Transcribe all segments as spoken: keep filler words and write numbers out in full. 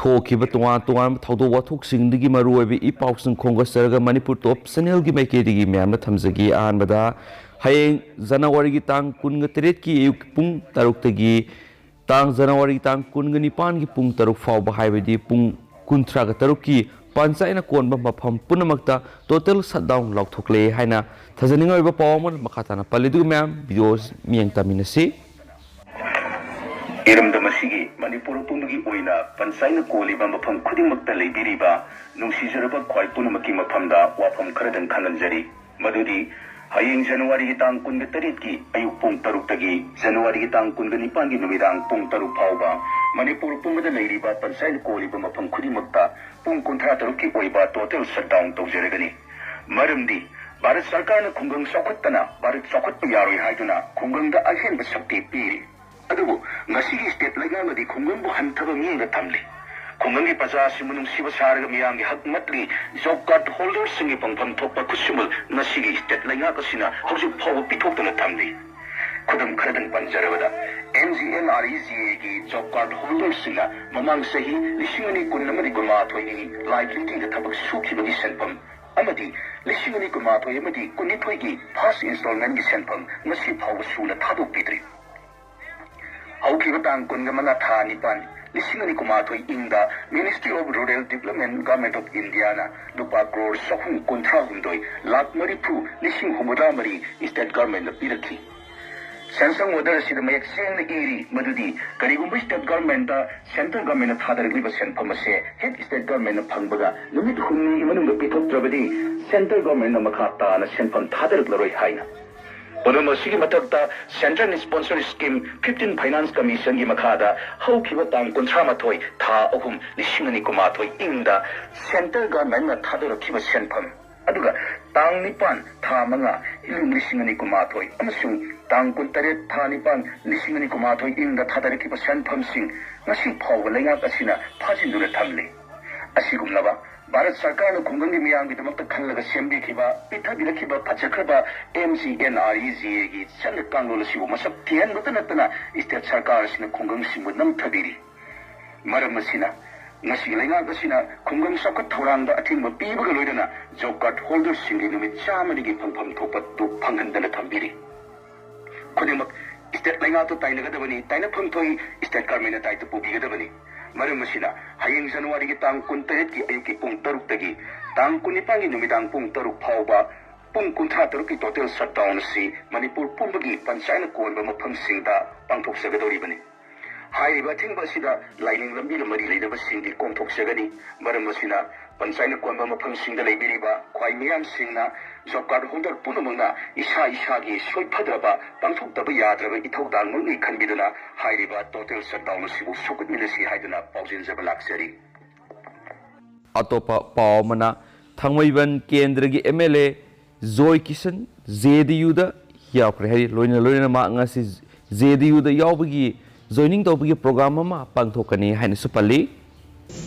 ꯊꯣꯛꯈꯤꯕ ꯇꯣꯉꯥꯟ ꯇꯣꯉꯥꯟꯕ ꯊꯧꯗꯣꯛ ꯋꯥꯊꯣꯛꯁꯤꯡꯗꯒꯤ ꯃꯔꯨꯑꯣꯏꯕ ꯏ ꯄꯥꯎꯁꯤꯡ ꯈꯣꯝꯒꯠꯆꯔꯒ ꯃꯅꯤꯄꯨꯔ ꯇꯣꯞ ꯆꯦꯅꯦꯜꯒꯤ ꯃꯥꯏꯀꯩꯗꯒꯤ ꯃꯌꯥꯝꯗ ꯊꯝꯖꯒꯦ꯫ ꯑꯍꯥꯟꯕꯗ, ꯍꯌꯦꯡ ꯖꯅꯋꯥꯔꯤꯒꯤ ꯇꯥꯡ ꯀꯨꯟꯒ ꯇꯔꯦꯠꯀꯤ ꯑꯌꯨꯛ ꯄꯨꯡ ꯇꯔꯨꯛꯇꯒꯤ ꯇꯥꯡ ꯖꯅꯋꯥꯔꯤꯒꯤ ꯇꯥꯡ ꯀꯨꯟꯒ ꯅꯤꯄꯥꯟꯒꯤ ꯄꯨꯡ ꯇꯔꯨꯛ ꯐꯥꯎꯕ, ꯍꯥꯏꯕꯗꯤ ꯄꯨꯡ ꯀꯨꯟꯊ꯭ꯔꯥꯒ ꯇꯔꯨꯛꯀꯤ ꯄꯟꯆꯥꯌꯠꯅ ꯀꯣꯟꯕ ꯃꯐꯝ ꯄꯨꯝꯅꯃꯛꯇ total shutdown ꯂꯥꯎꯊꯣꯛꯂꯦ ꯍꯥꯏꯅ ꯊꯥꯖꯅꯤꯡꯉꯥꯏ ꯑꯣꯏꯕ ꯄꯥꯎ ꯑꯃ ꯃꯈꯥ ꯇꯥꯅ ꯄꯜꯂꯤ꯫ ꯑꯗꯨꯒ ꯃꯌꯥꯝ ꯚꯤꯗꯤꯑꯣ ꯃꯤꯠꯌꯦꯡ ꯇꯝꯃꯤꯟꯅꯁꯤ꯫ ꯏꯔꯝꯗꯝ ꯑꯁꯤꯒꯤ ꯃꯅꯤꯄꯨꯔ ꯄꯨꯝꯕꯒꯤ ꯑꯣꯏꯅ ꯄꯟꯆꯥꯌꯠꯅ ꯀꯣꯜꯂꯤꯕ ꯃꯐꯝ ꯈꯨꯗꯤꯡꯃꯛꯇ ꯂꯩꯕꯤꯔꯤꯕ ꯅꯨꯡꯁꯤꯖꯔꯕ ꯈ꯭ꯋꯥꯏ ꯄꯨꯝꯅꯃꯛꯀꯤ ꯃꯐꯝꯗ ꯋꯥꯐꯝ ꯈꯔꯗꯪ ꯈꯪꯍꯟꯖꯔꯤ꯫ ꯃꯗꯨꯗꯤ, ꯍꯌꯦꯡ ꯖꯅꯋꯥꯔꯤꯒꯤ ꯇꯥꯡ ꯀꯨꯟꯒ ꯇꯔꯦꯠꯀꯤ ꯑꯌꯨꯛ ꯄꯨꯡ ꯇꯔꯨꯛꯇꯒꯤ ꯖꯅꯋꯥꯔꯤꯒꯤ ꯇꯥꯡ ꯀꯨꯟꯒ ꯅꯤꯄꯥꯟꯒꯤ ꯅꯨꯃꯤꯗꯥꯡ ꯄꯨꯡ ꯇꯔꯨꯛ ꯐꯥꯎꯕ ꯃꯅꯤꯄꯨꯔ ꯄꯨꯝꯕꯗ ꯂꯩꯔꯤꯕ ꯄꯟꯆꯥꯌꯠꯅ ꯀꯣꯜꯂꯤꯕ ꯃꯐꯝ ꯈꯨꯗꯤꯡꯃꯛꯇ ꯄꯨꯡ ꯀꯨꯟꯊ꯭ꯔꯥ ꯇꯔꯨꯛꯀꯤ ꯑꯣꯏꯕ total shutdown ꯇꯧꯖꯔꯒꯅꯤ꯫ ꯃꯔꯝꯗꯤ ꯚꯥꯔꯠ ꯁꯔꯀꯥꯔꯅ ꯈꯨꯡꯒꯪ ꯆꯥꯎꯈꯠꯇꯅ ꯚꯥꯔꯠ ꯆꯥꯎꯈꯠꯄ ꯌꯥꯔꯣꯏ ꯍꯥꯏꯗꯨꯅ ꯈꯨꯡꯒꯪꯗ ꯑꯍꯦꯟꯕ ꯁꯛꯇꯤ ꯄꯤꯔꯤ꯫ ꯑꯗꯨꯕꯨ ꯉꯁꯤꯒꯤ state ꯂꯩꯉꯥꯛꯅꯗꯤ ꯈꯨꯡꯒꯪꯕꯨ ꯍꯟꯊꯕ ꯃꯤꯠꯌꯦꯡꯗ ꯊꯝꯂꯤ꯫ ꯈꯨꯡꯒꯪꯒꯤ ꯄ꯭ꯔꯖꯥꯁꯤꯡꯕꯨ ꯅꯨꯡꯁꯤꯕ ꯁꯥꯔꯒ ꯃꯤꯌꯥꯝꯒꯤ ꯍꯛ ꯃꯠꯂꯤ job card holderꯁꯤꯡꯒꯤ ꯐꯪꯐꯝ ꯊꯣꯛꯄ ꯈꯨꯠꯁꯨꯃꯟ ꯉꯁꯤꯒꯤ state ꯂꯩꯉꯥꯛ ꯑꯁꯤꯅ ꯍꯧꯖꯤꯛ ꯐꯥꯎꯕ ꯄꯤꯊꯣꯛꯇꯅ ꯊꯝꯂꯤ꯫ ꯈꯨꯗꯝ ꯈꯔꯗꯪ ꯄꯟꯖꯔꯕꯗ, MGNREGAꯒꯤ job card holderꯁꯤꯡꯅ ꯃꯃꯥꯡ ꯆꯍꯤ ꯂꯤꯁꯤꯡ ꯑꯅꯤ ꯀꯨꯟ ꯑꯃꯗꯤ ꯀꯨꯟꯃꯥꯊꯣꯏꯒꯤ liabilityꯗ ꯊꯕꯛ ꯁꯨꯈꯤꯕꯒꯤ ꯁꯦꯟꯐꯝ ꯑꯃꯗꯤ ꯂꯤꯁꯤꯡ ꯑꯅꯤ ꯀꯨꯟꯃꯥꯊꯣꯏ ꯑꯃꯗꯤ ꯀꯨꯟꯅꯤꯊꯣꯏꯒꯤ first installmentꯀꯤ ꯁꯦꯟꯐꯝ ꯉꯁꯤ ꯐꯥꯎꯕ ꯁꯨꯅ ꯊꯥꯗꯣꯛꯄꯤꯗ꯭ꯔꯤ꯫ ꯍꯧꯈꯤꯕ ꯇꯥꯡ ꯀꯨꯟꯒ ꯃꯉꯥ ꯊꯥ ꯅꯤꯄꯥꯟ ꯂꯤꯁꯤꯡ ꯑꯅꯤ ꯀꯨꯟꯃꯥꯊꯣꯏ ꯏꯪꯗ Ministry of Rural Development, Government of Indiaꯅ ꯂꯨꯄꯥ ꯀ꯭ꯔꯣꯔ ꯆꯍꯨꯝ ꯀꯨꯟꯊ꯭ꯔꯥ ꯍꯨꯝꯗꯣꯏ ꯂꯥꯈ ꯃꯔꯤꯐꯨ ꯂꯤꯁꯤꯡ ꯍꯨꯝꯐꯨꯇꯔꯥ ꯃꯔꯤ state governmentꯗ ꯄꯤꯔꯛꯈꯤ꯫ Sanction order ꯑꯁꯤꯗ ꯃꯌꯦꯛ ꯁꯦꯡꯅ ꯏꯔꯤ ꯃꯗꯨꯗꯤ ꯀꯔꯤꯒꯨꯝꯕ state governmentꯇ central governmentꯅ ꯊꯥꯗꯔꯛꯂꯤꯕ ꯁꯦꯟꯐꯝ ꯑꯁꯦ ꯍꯦꯛ state governmentꯅ ꯐꯪꯕꯒ ꯅꯨꯃꯤꯠ ꯍꯨꯝꯅꯤꯒꯤ ꯃꯅꯨꯡꯗ ꯄꯤꯊꯣꯛꯇ꯭ꯔꯕꯗꯤ central governmentꯅ ꯃꯈꯥ ꯇꯥꯅ ꯁꯦꯟꯐꯝ ꯊꯥꯗꯔꯛꯂꯔꯣꯏ ꯍꯥꯏꯅ꯫ ꯄꯨꯝꯅꯃꯛ ꯑꯁꯤꯒꯤ ꯃꯊꯛꯇ Central Sponsor Scheme fifteen Finance Commissionꯒꯤ ꯃꯈꯥꯗ ꯍꯧꯈꯤꯕ ꯇꯥꯡ ꯀꯨꯟꯊ꯭ꯔꯥ ꯃꯥꯊꯣꯏ ꯊꯥ ꯑꯍꯨꯝ ꯂꯤꯁꯤꯡ ꯑꯅꯤ ꯀꯨꯟꯃꯥꯊꯣꯏ ꯏꯪꯗ central governmentꯅ ꯊꯥꯗꯣꯔꯛꯈꯤꯕ ꯁꯦꯟꯐꯝ, ꯑꯗꯨꯒ ꯇꯥꯡ ꯅꯤꯄꯥꯟ ꯊꯥ ꯃꯉꯥ ꯏꯪ ꯂꯤꯁꯤꯡ ꯑꯅꯤ ꯀꯨꯟꯃꯥꯊꯣꯏ ꯑꯃꯁꯨꯡ ꯇꯥꯡ ꯀꯨꯟꯇꯔꯦꯠ ꯊꯥ ꯅꯤꯄꯥꯟ ꯂꯤꯁꯤꯡ ꯑꯅꯤ ꯀꯨꯟꯃꯥꯊꯣꯏ ꯏꯪꯗ ꯊꯥꯗꯔꯛꯈꯤꯕ ꯁꯦꯟꯐꯝꯁꯤꯡ ꯉꯁꯤ ꯐꯥꯎꯕ ꯂꯩꯉꯥꯛ ꯑꯁꯤꯅ ꯐꯥꯖꯤꯟꯗꯨꯅ ꯊꯝꯂꯤ꯫ ꯑꯁꯤꯒꯨꯝꯂꯕ ꯚꯥꯔꯠ ꯁꯔꯀꯥꯔꯅ ꯈꯨꯡꯒꯪꯒꯤ ꯃꯤꯌꯥꯝꯒꯤꯗꯃꯛꯇ ꯈꯜꯂꯒ ꯁꯦꯝꯕꯤꯈꯤꯕ, ꯄꯤꯊꯕꯤꯔꯛꯈꯤꯕ ꯐꯖꯈ꯭ꯔꯕ MGNREGAꯒꯤ ꯆꯠꯅ ꯀꯥꯡꯂꯣꯟ ꯑꯁꯤꯕꯨ ꯃꯁꯛ ꯊꯤꯍꯟꯕꯇ ꯅꯠꯇꯅ state ꯁꯔꯀꯥꯔ ꯑꯁꯤꯅ ꯈꯨꯡꯒꯪꯁꯤꯡꯕꯨ ꯅꯝꯊꯕꯤꯔꯤ꯫ ꯃꯔꯝ ꯑꯁꯤꯅ ꯉꯁꯤ ꯂꯩꯉꯥꯛ ꯑꯁꯤꯅ ꯈꯨꯡꯒꯪ ꯆꯥꯎꯈꯠ ꯊꯧꯔꯥꯡꯗ ꯑꯊꯤꯡꯕ ꯄꯤꯕꯒ ꯂꯣꯏꯅꯅ ꯖꯣꯕ ꯀꯥꯔꯗ ꯍꯣꯜꯗꯔꯁꯤꯡꯒꯤ ꯅꯨꯃꯤꯠ ꯆꯥꯝꯃꯅꯤꯒꯤ ꯐꯪꯐꯝ ꯊꯣꯛꯄ ꯇꯣꯞ ꯐꯪꯍꯟꯗꯅ ꯊꯝꯕꯤꯔꯤ꯫ ꯈꯨꯗꯤꯡꯃꯛ ꯁ꯭ꯇꯦꯠ ꯂꯩꯉꯥꯛꯇ ꯇꯥꯏꯅꯒꯗꯕꯅꯤ, ꯇꯥꯏꯅꯐꯝ ꯊꯣꯛꯏ ꯁ꯭ꯇꯦꯠ ꯒꯚꯔꯟꯃꯦꯟꯠꯅ ꯗꯥꯏꯇ ꯄꯨꯕꯤꯒꯗꯕꯅꯤ꯫ ꯃꯔꯝ ꯑꯁꯤꯅ ꯍꯌꯦꯡ ꯖꯅꯋꯥꯔꯤꯒꯤ ꯇꯥꯡ ꯀꯨꯟꯇꯔꯦꯠꯀꯤ ꯑꯌꯨꯛꯀꯤ ꯄꯨꯡ ꯇꯔꯨꯛꯇꯒꯤ ꯇꯥꯡ ꯀꯨꯟꯅꯤꯄꯥꯟꯒꯤ ꯅꯨꯃꯤꯗꯥꯡ ꯄꯨꯡ ꯇꯔꯨꯛ ꯐꯥꯎꯕ ꯄꯨꯡ ꯀꯨꯟꯊ꯭ꯔꯥ ꯇꯔꯨꯛꯀꯤ ꯇꯣꯇꯦꯜ ꯁꯠꯗꯥꯎꯟ ꯑꯁꯤ ꯃꯅꯤꯄꯨꯔ ꯄꯨꯝꯕꯒꯤ ꯄꯟꯆꯥꯌꯠꯅ ꯀꯣꯟꯕ ꯃꯐꯝꯁꯤꯡꯗ ꯄꯥꯡꯊꯣꯛꯆꯒꯗꯧꯔꯤꯕꯅꯤ꯫ ꯍꯥꯏꯔꯤꯕ ꯑꯊꯤꯡꯕ ꯑꯁꯤꯗ ꯂꯥꯏꯅꯤꯡ ꯂꯝꯕꯤꯒ ꯃꯔꯤ ꯂꯩꯅꯕꯁꯤꯡꯗꯤ ꯀꯣꯝꯊꯣꯛꯆꯒꯅꯤ꯫ ꯃꯔꯝ ꯑꯁꯤꯅ ꯄꯟꯆꯥꯌꯠꯅ ꯀꯣꯟꯕ ꯃꯐꯝꯁꯤꯡꯗ ꯂꯩꯕꯤꯔꯤꯕ ꯈ꯭ꯋꯥꯏ ꯃꯤꯌꯥꯝꯁꯤꯡꯅ ꯖꯣꯕ ꯀꯥꯔꯗ ꯍꯣꯜꯗꯔ ꯄꯨꯝꯅꯃꯛꯅ ꯏꯁꯥ ꯏꯁꯥꯒꯤ ꯁꯣꯏꯐꯗ꯭ꯔꯕ ꯄꯥꯡꯊꯣꯛꯇꯕ ꯌꯥꯗ꯭ꯔꯕ ꯏꯊꯧꯗꯥꯡꯃꯛꯅꯤ ꯈꯟꯕꯤꯗꯨꯅ ꯍꯥꯏꯔꯤꯕ ꯇꯣꯇꯦꯜ ꯁꯠꯗꯥꯎꯟ ꯑꯁꯤꯕꯨ ꯁꯧꯒꯠꯃꯤꯟꯅꯁꯤ ꯍꯥꯏꯗꯨꯅ ꯄꯥꯎꯖꯦꯟꯖꯕ ꯂꯥꯛꯆꯔꯤ꯫ ꯑꯇꯣꯞꯄ ꯄꯥꯎ ꯑꯃꯅ, ꯊꯥꯡꯃꯩꯕꯟ ꯀꯦꯟꯗ꯭ꯔꯒꯤ M L A Joy Kishan J D ꯌꯨꯗ ꯌꯥꯎꯈ꯭ꯔꯦ ꯍꯥꯏꯔꯤ꯫ ꯂꯣꯏꯅ ꯂꯣꯏꯅꯅ ꯃꯍꯥꯛ ꯉꯁꯤ ꯖꯦ ꯗꯤ ꯌꯨꯗ ꯌꯥꯎꯕꯒꯤ ꯖꯣꯏꯅꯤꯡ ꯇꯧꯕꯒꯤ ꯄ꯭ꯔꯣꯒ꯭ꯔꯥꯝ ꯑꯃ ꯄꯥꯡꯊꯣꯛꯀꯅꯤ ꯍꯥꯏꯅꯁꯨ ꯄꯜꯂꯤ꯫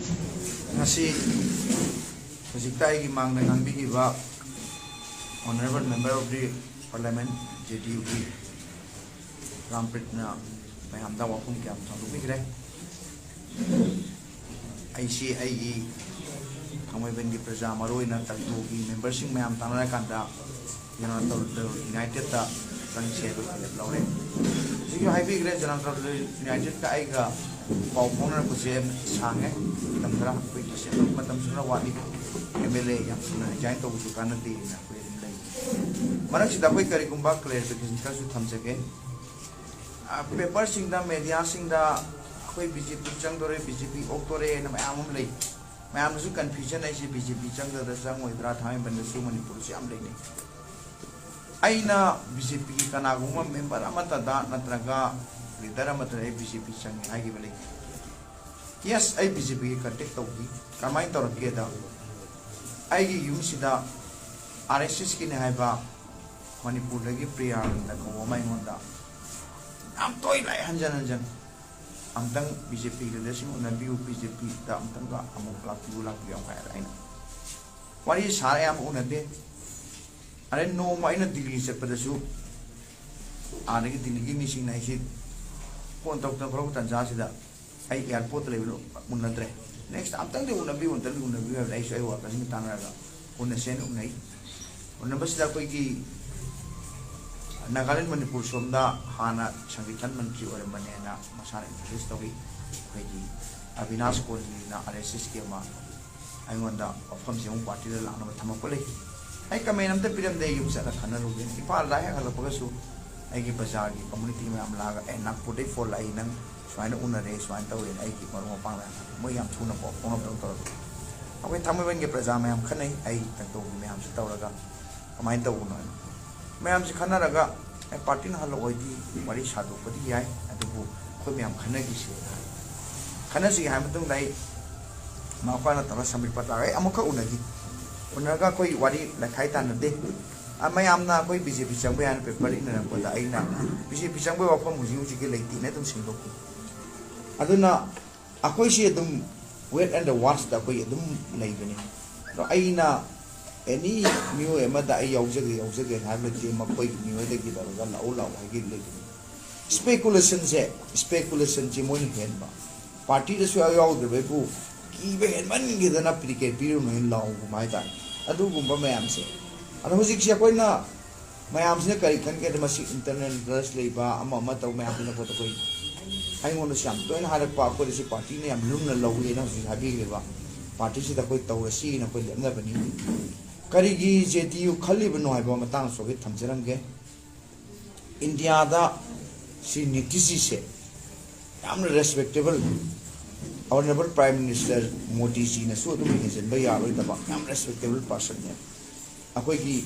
ꯉꯁꯤ ꯍꯧꯖꯤꯛꯇ ꯑꯩꯒꯤ ꯃꯥꯡꯗ ꯉꯥꯡꯕꯤꯈꯤꯕ Honourable Member of the Parliament, J D ꯌꯨꯒꯤ ꯔꯥꯝꯄ꯭ꯔꯤꯠꯅ ꯃꯌꯥꯝꯗ ꯋꯥꯐꯝ ꯀꯌꯥ ꯑꯃ ꯐꯣꯡꯗꯣꯛꯄꯤꯈ꯭ꯔꯦ꯫ ꯑꯩꯁꯤ ꯑꯩꯒꯤ ꯊꯥꯡꯃꯩꯕꯟꯒꯤ ꯄ꯭ꯔꯖꯥ, ꯃꯔꯨꯑꯣꯏꯅ ꯇꯥꯡꯈꯨꯜꯒꯤ ꯃꯦꯝꯕꯔꯁꯤꯡ ꯃꯌꯥꯝ ꯇꯥꯟꯅꯔꯀꯥꯟꯗ ꯖꯅꯇꯥ ꯗꯜ ꯌꯨꯅꯥꯏꯇꯦꯗꯇ ꯆꯪꯁꯦ ꯍꯥꯏꯕ ꯋꯥꯔꯦꯞ ꯂꯧꯔꯦ꯫ ꯍꯧꯖꯤꯛꯁꯨ ꯍꯥꯏꯕꯤꯈ꯭ꯔꯦ, ꯖꯅꯇꯥ ꯗꯜ ꯌꯨꯅꯥꯏꯇꯦꯗꯀ ꯑꯩꯒ ꯄꯥꯎ ꯐꯥꯎꯅꯔꯛꯄꯁꯦ ꯁꯥꯡꯉꯦ, ꯃꯇꯝ ꯈꯔ ꯑꯩꯈꯣꯏ ꯗꯤꯁꯦꯝꯕꯔ ꯃꯇꯝꯁꯨ ꯈꯔ ꯋꯥꯠꯂꯤ, ꯑꯦꯝ ꯑꯦꯜ ꯑꯦ ꯌꯥꯝ ꯊꯨꯅ ꯔꯤꯖꯥꯏꯟ ꯇꯧꯕꯁꯨ ꯀꯥꯟꯅꯗꯦꯅ ꯑꯩꯈꯣꯏ ꯑꯗꯨꯝ ꯂꯩ꯫ ꯃꯔꯛꯁꯤꯗ ꯑꯩꯈꯣꯏ ꯀꯔꯤꯒꯨꯝꯕ ꯀ꯭ꯂꯦꯔꯤꯐꯤꯀꯦꯁꯟ ꯈꯔꯁꯨ ꯊꯝꯖꯒꯦ꯫ ꯄꯦꯄꯔꯁꯤꯡꯗ, ꯃꯦꯗꯤꯌꯥꯁꯤꯡꯗ ꯑꯩꯈꯣꯏ ꯕꯤ ꯖꯦ ꯄꯤ ꯆꯪꯗꯣꯔꯦ, ꯕꯤ ꯖꯦ ꯄꯤ ꯑꯣꯛꯇꯣꯔꯦꯅ ꯃꯌꯥꯝ ꯑꯃ ꯂꯩ꯫ ꯃꯌꯥꯝꯅꯁꯨ ꯀꯟꯐ꯭ꯌꯨꯖꯟ ꯑꯩꯁꯦ ꯕꯤ ꯖꯦ ꯄꯤ ꯆꯪꯒꯗ꯭ꯔꯥ ꯆꯪꯉꯣꯏꯗ꯭ꯔꯥ, ꯊꯥꯡꯃꯩꯕꯟꯗꯁꯨ ꯃꯅꯤꯄꯨꯔꯗꯁꯨ ꯌꯥꯝ ꯂꯩꯅꯩ꯫ ꯑꯩꯅ ꯕꯤ ꯖꯦ ꯄꯤꯒꯤ ꯀꯅꯥꯒꯨꯝꯕ ꯃꯦꯝꯕꯔ ꯑꯃꯠꯇꯗ ꯅꯠꯇ꯭ꯔꯒ ꯂꯤꯗꯔ ꯑꯃꯠꯇꯗ ꯑꯩ ꯕꯤ ꯖꯦ ꯄꯤ ꯆꯪꯉꯦ ꯍꯥꯏꯈꯤꯕ ꯂꯩꯇꯦ꯫ ꯌꯦꯁ, ꯑꯩ ꯕꯤ ꯖꯦ ꯄꯤꯒꯤ ꯀꯟꯇꯦꯛ ꯇꯧꯈꯤ꯫ ꯀꯃꯥꯏꯅ ꯇꯧꯔꯛꯀꯦꯗ, ꯑꯩꯒꯤ ꯌꯨꯝꯁꯤꯗ ꯑꯥꯔ ꯑꯦꯁ ꯑꯦꯁꯀꯤꯅꯤ ꯍꯥꯏꯕ ꯃꯅꯤꯄꯨꯔꯗꯒꯤ ꯄ꯭ꯔꯤꯌꯥꯅꯟꯗ ꯀꯧꯕ ꯑꯃ ꯑꯩꯉꯣꯟꯗ ꯌꯥꯝ ꯇꯣꯏꯅ ꯂꯥꯛꯑꯦ, ꯍꯟꯖꯟ ꯍꯟꯖꯟ꯫ "ꯑꯝꯇꯪ ꯕꯤ ꯖꯦ ꯄꯤ ꯂꯤꯗꯔꯁꯤꯡ ꯎꯅꯕꯤꯌꯨ, ꯕꯤ ꯖꯦ ꯄꯤꯗ ꯑꯝꯇꯪꯒ ꯑꯃꯨꯛ ꯂꯥꯛꯄꯤꯌꯨ, ꯂꯥꯛꯄꯤꯌꯨ" ꯌꯥꯝ ꯍꯥꯏꯔꯦ꯫ ꯑꯩꯅ ꯋꯥꯔꯤ ꯁꯥꯔꯦ, ꯑꯌꯥꯝꯕ ꯎꯅꯗꯦ꯫ ꯑꯗꯩ ꯅꯣꯡꯃ ꯑꯩꯅ ꯗꯤꯜꯂꯤ ꯆꯠꯄꯗꯁꯨ ꯑꯥꯗꯒꯤ ꯗꯤꯜꯂꯤꯒꯤ ꯃꯤꯁꯤꯡꯅ ꯑꯩꯁꯤ ꯐꯣꯟ ꯇꯧꯔꯛꯇꯅ ꯈꯣꯠꯂꯛꯄ ꯇꯥꯟꯖꯥꯁꯤꯗ ꯑꯩ ꯑꯦꯌꯥꯔꯄꯣꯔꯠꯇ ꯂꯩꯕꯗꯣ ꯎꯅꯗ꯭ꯔꯦ꯫ ꯅꯦꯛꯁꯇ ꯑꯝꯇꯪꯗꯤ ꯎꯅꯕꯤꯌꯨ, ꯑꯝꯇꯪꯗꯤ ꯎꯅꯕꯤꯌꯨ ꯍꯥꯏꯕꯗ ꯑꯩꯁꯨ ꯑꯩ ꯋꯥꯔꯀꯔꯁꯤꯡꯒ ꯇꯥꯟꯅꯔꯒ ꯎꯅꯁꯦꯅ ꯎꯅꯩ꯫ ꯎꯅꯕꯁꯤꯗ ꯑꯩꯈꯣꯏꯒꯤ ꯅꯥꯒꯥꯂꯦꯟ, ꯃꯅꯤꯄꯨꯔ ꯁꯣꯝꯗ ꯍꯥꯟꯅ ꯁꯪꯒꯤꯊꯟ ꯃꯟꯇ꯭ꯔꯤ ꯑꯣꯏꯔꯝꯕꯅꯦꯅ ꯃꯁꯥꯅ ꯏꯟꯇ꯭ꯔꯣꯗ꯭ꯌꯨꯁ ꯇꯧꯏ꯫ ꯑꯩꯈꯣꯏꯒꯤ ꯑꯕꯤꯅꯥꯁ ꯀꯣꯟꯖꯤꯅ ꯑꯥꯔ ꯑꯦꯁ ꯑꯦꯁꯀꯤ ꯑꯃ ꯑꯩꯉꯣꯟꯗ ꯋꯥꯐꯝꯁꯦ ꯑꯃꯨꯛ ꯄꯥꯔꯇꯤꯗ ꯂꯥꯛꯅꯕ ꯊꯝꯃꯛꯄ ꯂꯩ꯫ ꯑꯩ ꯀꯃꯦꯟ ꯑꯝꯇ ꯄꯤꯔꯝꯗꯦ, ꯑꯩ ꯌꯨꯝ ꯆꯠꯂ ꯈꯟꯅꯔꯨꯒꯦ꯫ ꯏꯝꯐꯥꯜꯗ ꯍꯦꯛ ꯍꯜꯂꯛꯄꯒꯁꯨ ꯑꯩꯒꯤ ꯕꯖꯥꯔꯒꯤ ꯀꯝꯃꯨꯅꯤꯇꯤ ꯃꯌꯥꯝ ꯂꯥꯛꯑꯒ, "ꯑꯦ, ꯅꯥꯒꯄꯨꯔꯗꯩ ꯐꯣꯟ ꯂꯥꯛꯏ, ꯅꯪ ꯁꯨꯃꯥꯏꯅ ꯎꯅꯔꯦ, ꯁꯨꯃꯥꯏꯅ ꯇꯧꯔꯦꯅ" ꯑꯩꯒꯤ ꯃꯔꯨꯞ ꯃꯄꯥꯡ ꯃꯌꯥꯝ, ꯃꯣꯏ ꯌꯥꯝ ꯊꯨꯅ ꯄꯥꯎ ꯐꯥꯎꯅꯕꯗꯧ ꯇꯧꯔꯛꯏ꯫ ꯑꯩꯈꯣꯏ ꯊꯥꯡꯃꯩꯕꯟꯒꯤ ꯄ꯭ꯔꯖꯥ ꯃꯌꯥꯝ ꯈꯟꯅꯩ, ꯑꯩ ꯇꯪꯇꯧꯒꯤ ꯃꯌꯥꯝꯁꯤ ꯇꯧꯔꯒ ꯀꯃꯥꯏꯅ ꯇꯧꯕꯅꯣ ꯍꯥꯏꯅ꯫ ꯃꯌꯥꯝꯁꯤ ꯈꯟꯅꯔꯒ, "ꯑꯦ, ꯄꯥꯔꯇꯤꯅ ꯍꯜꯂꯛꯑꯣꯏꯗꯤ ꯋꯥꯔꯤ ꯁꯥꯗꯣꯛꯄꯗꯤ ꯌꯥꯏ, ꯑꯗꯨꯕꯨ ꯑꯩꯈꯣꯏ ꯃꯌꯥꯝ ꯈꯟꯅꯈꯤꯁꯤ" ꯍꯥꯏ꯫ ꯈꯟꯅꯁꯤ ꯍꯥꯏꯕ ꯃꯇꯨꯡꯗ ꯑꯩ ꯃꯈꯣꯏꯅ ꯇꯧꯔꯒ ꯁꯝꯕꯤꯠ ꯄꯇꯥꯒ ꯑꯩ ꯑꯃꯨꯛꯈꯛ ꯎꯅꯈꯤ꯫ ꯎꯅꯔꯒ ꯑꯩꯈꯣꯏ ꯋꯥꯔꯤ ꯂꯩꯈꯥꯏ ꯇꯥꯟꯅꯗꯦ꯫ ꯑ, ꯃꯌꯥꯝꯅ ꯑꯩꯈꯣꯏ ꯕꯤ ꯖꯦ ꯄꯤ ꯆꯪꯕ ꯌꯥꯏꯅ ꯄꯦꯄꯔ ꯏꯟꯅꯔꯛꯄꯗ ꯑꯩꯅ ꯕꯤ ꯖꯦ ꯄꯤ ꯆꯪꯕꯒꯤ ꯋꯥꯐꯝ ꯍꯧꯖꯤꯛ ꯍꯧꯖꯤꯛꯀꯤ ꯂꯩꯇꯦꯅ ꯑꯗꯨꯝ ꯁꯦꯡꯗꯣꯛꯈꯤ꯫ ꯑꯗꯨꯅ ꯑꯩꯈꯣꯏꯁꯤ ꯑꯗꯨꯝ wait and watchꯇ ꯑꯩꯈꯣꯏ ꯑꯗꯨꯝ ꯂꯩꯕꯅꯤ꯫ ꯑꯗꯣ ꯑꯩꯅ ꯑꯦꯅꯤ ꯃꯤꯑꯣꯏ ꯑꯃꯗ ꯑꯩ ꯌꯥꯎꯖꯒꯦ, ꯌꯥꯎꯖꯒꯦ ꯍꯥꯏꯕ ꯂꯩꯇꯦ, ꯃꯈꯣꯏꯒꯤ ꯃꯤꯑꯣꯏꯗꯒꯤ ꯇꯧꯔꯒ ꯂꯥꯛꯎ ꯂꯥꯛꯎ ꯍꯥꯏꯒꯦ ꯂꯩꯕꯅꯤ꯫ ꯏꯁꯄꯦꯀꯨꯂꯦꯁꯟꯁꯦ, ꯏꯁꯄꯦꯀꯨꯂꯦꯁꯟꯁꯦ ꯃꯣꯏꯅ ꯍꯦꯟꯕ꯫ ꯄꯥꯔꯇꯤꯗꯁꯨ ꯌꯥꯎ-, ꯌꯥꯎꯗ꯭ꯔꯕꯩꯕꯨ ꯀꯤꯕ ꯍꯦꯟꯃꯟꯈꯤꯗꯅ ꯄ꯭ꯔꯤꯀꯦꯠ ꯄꯤꯔꯨꯅꯨ ꯍꯥꯏꯅ ꯂꯥꯎꯒꯨꯝ ꯍꯥꯏꯇꯥꯔꯦ꯫ ꯑꯗꯨꯒꯨꯝꯕ ꯃꯌꯥꯝꯁꯦ꯫ ꯑꯗꯣ ꯍꯧꯖꯤꯛꯁꯦ ꯑꯩꯈꯣꯏꯅ ꯃꯌꯥꯝꯁꯤꯅ ꯀꯔꯤ ꯈꯟꯒꯦꯗ, ꯃꯁꯤ ꯏꯟꯇꯔꯅꯦꯜ ꯒ꯭ꯔꯖ ꯂꯩꯕ ꯑꯃ ꯑꯃ ꯇꯧ ꯃꯌꯥꯝꯁꯤꯅ ꯑꯩꯈꯣꯏꯗ ꯑꯩꯈꯣꯏ ꯑꯩꯉꯣꯟꯗꯁꯨ ꯌꯥꯝ ꯇꯣꯏꯅ ꯍꯥꯏꯔꯛꯄ, "ꯑꯩꯈꯣꯏꯗ ꯁꯤ ꯄꯥꯔꯇꯤꯅ ꯌꯥꯝ ꯂꯨꯝꯅ ꯂꯧꯏꯅ" ꯍꯧꯖꯤꯛ ꯍꯥꯏꯕꯤꯈ꯭ꯔꯦꯕ꯫ ꯄꯥꯔꯇꯤꯁꯤꯗ ꯑꯩꯈꯣꯏ ꯇꯧꯔꯁꯤꯅ ꯑꯩꯈꯣꯏ ꯂꯦꯞꯅꯕꯅꯤ꯫ ꯀꯔꯤꯒꯤ ꯖꯦ ꯗꯤ ꯌꯨ ꯈꯜꯂꯤꯕꯅꯣ ꯍꯥꯏꯕ ꯃꯇꯥꯡꯗꯁꯨ ꯑꯩꯈꯣꯏ ꯊꯝꯖꯔꯝꯒꯦ꯫ ꯏꯟꯗꯤꯌꯥꯗ ꯁꯤ ꯅꯤꯇꯤꯖꯤꯁꯦ ꯌꯥꯝꯅ ꯔꯦꯁꯄꯦꯛꯇꯦꯕꯜ, ꯑꯣꯅꯔꯦꯕꯜ ꯄ꯭ꯔꯥꯏꯝ ꯃꯤꯅꯤꯁꯇꯔ ꯃꯣꯗꯤꯖꯤꯅꯁꯨ ꯑꯗꯨꯝ ꯍꯦꯟꯖꯤꯟꯕ ꯌꯥꯔꯣꯏꯗꯕ ꯌꯥꯝ ꯔꯦꯁꯄꯦꯛꯇꯦꯕꯜ ꯄꯥꯔꯁꯟꯅꯦ꯫ ꯑꯩꯈꯣꯏꯒꯤ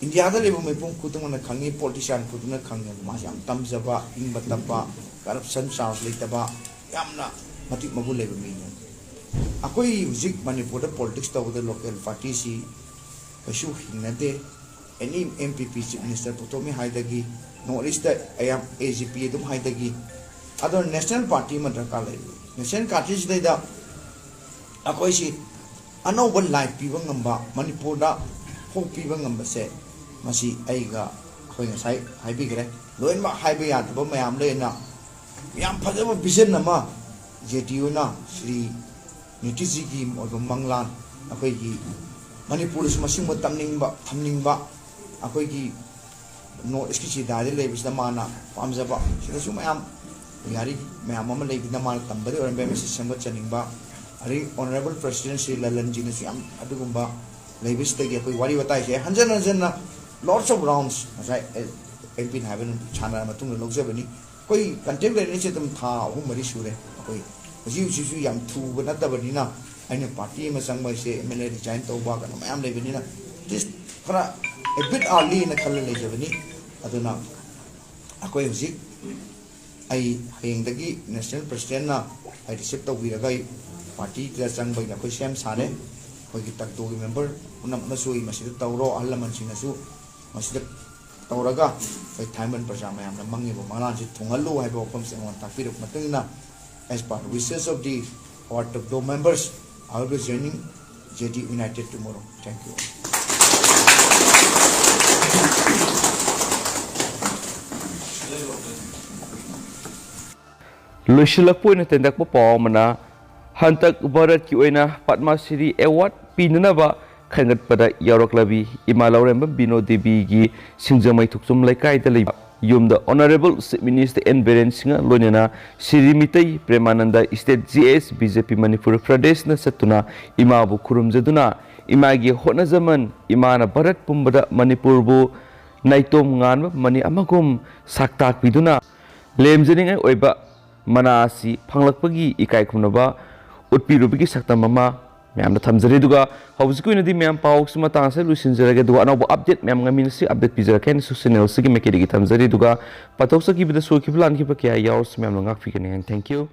ꯏꯟꯗꯤꯌꯥꯗ ꯂꯩꯕ ꯃꯤꯄꯨꯝ ꯈꯨꯗꯤꯡꯃꯛꯅ ꯈꯪꯉꯤ, ꯄꯣꯂꯤꯇꯤꯁꯤꯌꯥꯟ ꯈꯨꯗꯤꯡꯃꯛꯅ ꯈꯪꯉꯤ, ꯃꯥꯁꯦ ꯌꯥꯝ ꯇꯝꯖꯕ, ꯏꯪꯕ ꯇꯞꯄ, ꯀꯔꯞꯁꯟ ꯆꯥꯔꯖ ꯂꯩꯇꯕ, ꯌꯥꯝꯅ ꯃꯇꯤꯛ ꯃꯒꯨꯟ ꯂꯩꯕ ꯃꯤꯅꯤ꯫ ꯑꯩꯈꯣꯏ ꯍꯧꯖꯤꯛ ꯃꯅꯤꯄꯨꯔꯗ ꯄꯣꯂꯤꯇꯤꯛꯁ ꯇꯧꯕꯗ ꯂꯣꯀꯦꯜ ꯄꯥꯔꯇꯤꯁꯤ ꯀꯩꯁꯨ ꯍꯤꯡꯅꯗꯦ꯫ ꯑꯦꯅꯤ ꯑꯦꯝ ꯄꯤ ꯄꯤ ꯆꯤꯐ ꯃꯤꯅꯤꯁꯇꯔ ꯄꯨꯊꯣꯛꯃꯤ ꯍꯥꯏꯗꯒꯤ ꯅꯣꯔꯠ ꯏꯁꯇ ꯑꯌꯥꯝ ꯑꯦ ꯖꯤ ꯄꯤ ꯑꯗꯨꯝ ꯍꯥꯏꯗꯒꯤ, ꯑꯗꯣ ꯅꯦꯁꯅꯦꯜ ꯄꯥꯔꯇꯤ ꯑꯃ ꯗꯔꯀꯥꯔ ꯂꯩꯔꯤ꯫ ꯅꯦꯁꯅꯦꯜ ꯄꯥꯔꯇꯤꯁꯤꯗꯩꯗ ꯑꯩꯈꯣꯏꯁꯤ ꯑꯅꯧꯕ ꯂꯥꯏꯠ ꯄꯤꯕ ꯉꯝꯕ, ꯃꯅꯤꯄꯨꯔꯗ ꯍꯣꯞ ꯄꯤꯕ ꯉꯝꯕꯁꯦ, ꯃꯁꯤ ꯑꯩꯒ ꯑꯩꯈꯣꯏ ꯉꯁꯥꯏ ꯍꯥꯏꯕꯤꯈ꯭ꯔꯦ꯫ ꯂꯣꯏꯅꯃꯛ ꯍꯥꯏꯕ ꯌꯥꯗꯕ ꯃꯌꯥꯝ ꯂꯩꯅ ꯌꯥꯝ ꯐꯖꯕ ꯚꯤꯖꯟ ꯑꯃ ꯖꯦ ꯗꯤ ꯌꯨꯅ ꯁ꯭ꯔꯤ ꯅꯤꯇꯤꯖꯤꯒꯤ ꯑꯣꯏꯕ ꯃꯪꯂꯥꯟ, ꯑꯩꯈꯣꯏꯒꯤ ꯃꯅꯤꯄꯨꯔꯗꯁꯨ ꯃꯁꯤꯒꯨꯝꯕ ꯇꯝꯅꯤꯡꯕ, ꯊꯝꯅꯤꯡꯕ, ꯑꯩꯈꯣꯏꯒꯤ ꯅꯣꯔꯠ ꯏꯁꯀꯤ ꯆꯤꯗꯥꯏꯗ ꯂꯩꯕꯁꯤꯗ ꯃꯥꯅ ꯄꯥꯝꯖꯕ, ꯁꯤꯗꯁꯨ ꯃꯌꯥꯝ ꯌꯥꯔꯤ ꯃꯌꯥꯝ ꯑꯃ ꯂꯩꯕꯅꯤꯅ ꯃꯥꯅ ꯇꯝꯕꯗꯤ ꯑꯣꯏꯔꯝꯕ ꯌꯥꯏ, ꯃꯁꯤ ꯁꯦꯝꯒꯠꯆꯅꯤꯡꯕ꯫ ꯑꯗꯒꯤ ꯑꯣꯅꯔꯦꯕꯜ ꯄ꯭ꯔꯁꯤꯗꯦꯟ ꯁ꯭ꯔꯤ ꯂꯂꯟꯖꯤꯅꯁꯨ ꯌꯥꯝ ꯑꯗꯨꯒꯨꯝꯕ ꯂꯩꯕꯁꯤꯗꯒꯤ ꯑꯩꯈꯣꯏ ꯋꯥꯔꯤ ꯋꯥꯇꯥꯏꯁꯦ ꯍꯟꯖꯟ ꯍꯟꯖꯟꯅ lots of rounds ꯉꯁꯥꯏ ꯑꯦꯝ ꯄꯤꯅ ꯍꯥꯏꯕ ꯁꯥꯟꯅꯔ ꯃꯇꯨꯡꯗ ꯂꯧꯖꯕꯅꯤ꯫ ꯑꯩꯈꯣꯏ ꯀꯟꯇꯦꯛ ꯂꯩꯅꯔꯤꯁꯦ ꯑꯗꯨꯝ ꯊꯥ ꯑꯍꯨꯝ ꯃꯔꯤ ꯁꯨꯔꯦ꯫ ꯑꯩꯈꯣꯏ ꯍꯧꯖꯤꯛ ꯍꯧꯖꯤꯛꯁꯨ ꯌꯥꯝ ꯊꯨꯕ ꯅꯠꯇꯕꯅꯤꯅ, ꯑꯩꯅ ꯄꯥꯔꯇꯤ ꯑꯃ ꯆꯪꯕ ꯍꯥꯏꯁꯦ ꯑꯦꯝ ꯑꯦꯜ ꯑꯦ ꯔꯤꯖꯥꯏꯟ ꯇꯧꯕ ꯀꯩꯅꯣ ꯃꯌꯥꯝ ꯂꯩꯕꯅꯤꯅ, at least ꯈꯔ a bit early ꯅ ꯈꯜꯂ ꯂꯩꯖꯕꯅꯤ꯫ ꯑꯗꯨꯅ ꯑꯩꯈꯣꯏ ꯍꯧꯖꯤꯛ ꯑꯩ ꯍꯌꯦꯡꯗꯒꯤ ꯅꯦꯁꯅꯦꯜ ꯄ꯭ꯔꯁꯤꯗꯦꯟꯅ ꯑꯩ ꯔꯤꯁꯤꯞ ꯇꯧꯕꯤꯔꯒ ꯑꯩ ꯄꯥꯔꯇꯤꯗ ꯆꯪꯕꯒꯤ ꯑꯩꯈꯣꯏ ꯁꯦꯝ ꯁꯥꯔꯦ꯫ ꯑꯩꯈꯣꯏꯒꯤ ꯇꯛꯇꯣꯒꯤ ꯃꯦꯝꯕꯔ ꯄꯨꯝꯅꯃꯛꯅꯁꯨ ꯑꯩ ꯃꯁꯤꯗ ꯇꯧꯔꯣ, ꯑꯍꯜ ꯂꯃꯟꯁꯤꯡꯅꯁꯨ ꯃꯁꯤꯗ ꯇꯧꯔꯒ ꯑꯩꯈꯣꯏ ꯊꯥꯏꯃꯟ ꯄ꯭ꯔꯖꯥ ꯃꯌꯥꯝꯅ ꯃꯪꯉꯤꯕ ꯃꯪꯂꯥꯟꯁꯤ ꯊꯨꯡꯍꯜꯂꯨ ꯍꯥꯏꯕ ꯋꯥꯐꯝꯁꯦ ꯑꯩꯉꯣꯟꯗ ꯇꯥꯛꯄꯤꯔꯛꯄ ꯃꯇꯨꯡ ꯏꯟꯅ, as per the wishes of the our Takdo members, I will be joining J D United tomorrow. Thank you. ꯂꯣꯏꯁꯤꯜꯂꯛꯄ ꯑꯣꯏꯅ ꯇꯦꯟꯇꯛꯄ ꯄꯥꯎ ꯑꯃꯅ, ꯍꯟꯗꯛ ꯚꯥꯔꯠꯀꯤ ꯑꯣꯏꯅ ꯄꯗꯃ ꯁ꯭ꯔꯤ ꯑꯦꯋꯥꯔꯗ ꯄꯤꯅꯅꯕ ꯈꯟꯒꯠꯄꯗ ꯌꯥꯎꯔꯛꯂꯕꯤ ꯏꯃꯥ ꯂꯧꯔꯦꯝꯕꯝ ꯕꯤꯅꯣ ꯗꯦꯕꯤꯒꯤ ꯁꯤꯡꯖꯃꯩ ꯊꯣꯛꯆꯨꯝ ꯂꯩꯀꯥꯏꯗ ꯂꯩꯕ ꯌꯨꯝꯗ Honourable Chief Minister N Biren Singh ꯂꯣꯏꯅꯅ Shri Meitei ꯄ꯭ꯔꯦꯃꯥꯅꯟꯗ, State G S B J P Manipur ꯄ꯭ꯔꯗꯦꯁꯅ ꯆꯠꯇꯨꯅ ꯏꯃꯥꯕꯨ ꯈꯨꯔꯨꯝꯖꯗꯨꯅ, ꯏꯃꯥꯒꯤ ꯍꯣꯠꯅꯖꯃꯟ, ꯏꯃꯥꯅ ꯚꯥꯔꯠ ꯄꯨꯝꯕꯗ ꯃꯅꯤꯄꯨꯔꯕꯨ ꯅꯥꯏꯇꯣꯝ ꯉꯥꯟꯕ ꯃꯅꯤ ꯑꯃꯒꯨꯝ ꯁꯛ ꯇꯥꯛꯄꯤꯗꯨꯅ, ꯂꯦꯝꯖꯅꯤꯡꯉꯥꯏ ꯑꯣꯏꯕ ꯃꯅꯥ ꯑꯁꯤ ꯐꯪꯂꯛꯄꯒꯤ ꯏꯀꯥꯏ ꯈꯨꯝꯅꯕ ꯎꯠꯄꯤꯔꯨꯕꯒꯤ ꯁꯛꯇꯝ ꯑꯃ ꯃꯌꯥꯝꯅ ꯊꯝꯖꯔꯤ꯫ ꯑꯗꯨꯒ ꯍꯧꯖꯤꯛꯀꯤ ꯑꯣꯏꯅꯗꯤ ꯃꯌꯥꯝ ꯄꯥꯎꯁꯤ ꯃꯇꯥꯡ ꯑꯁꯤꯗ ꯂꯣꯏꯁꯤꯟꯖꯔꯒꯦ, ꯑꯗꯨꯒ ꯑꯅꯧꯕ ꯑꯞꯗꯦꯠ ꯃꯌꯥꯝ ꯉꯝꯃꯤꯟꯅꯁꯤ꯫ ꯑꯞꯗꯦꯠ ꯄꯤꯖꯔꯛꯀꯦ ꯍꯥꯏꯅꯁꯨ ꯆꯦꯅꯦꯜꯁꯤꯒꯤ ꯃꯥꯏꯀꯩꯗꯒꯤ ꯊꯝꯖꯔꯤ꯫ ꯑꯗꯨꯒ ꯄꯥꯊꯣꯛꯆꯈꯤꯕꯗ ꯁꯣꯏꯈꯤꯕ ꯂꯥꯟꯈꯤꯕ ꯀꯌꯥ ꯌꯥꯎꯔꯁꯨ ꯃꯌꯥꯝꯅ ꯉꯥꯛꯄꯤꯒꯅꯤ ꯍꯥꯏꯅ thank you꯫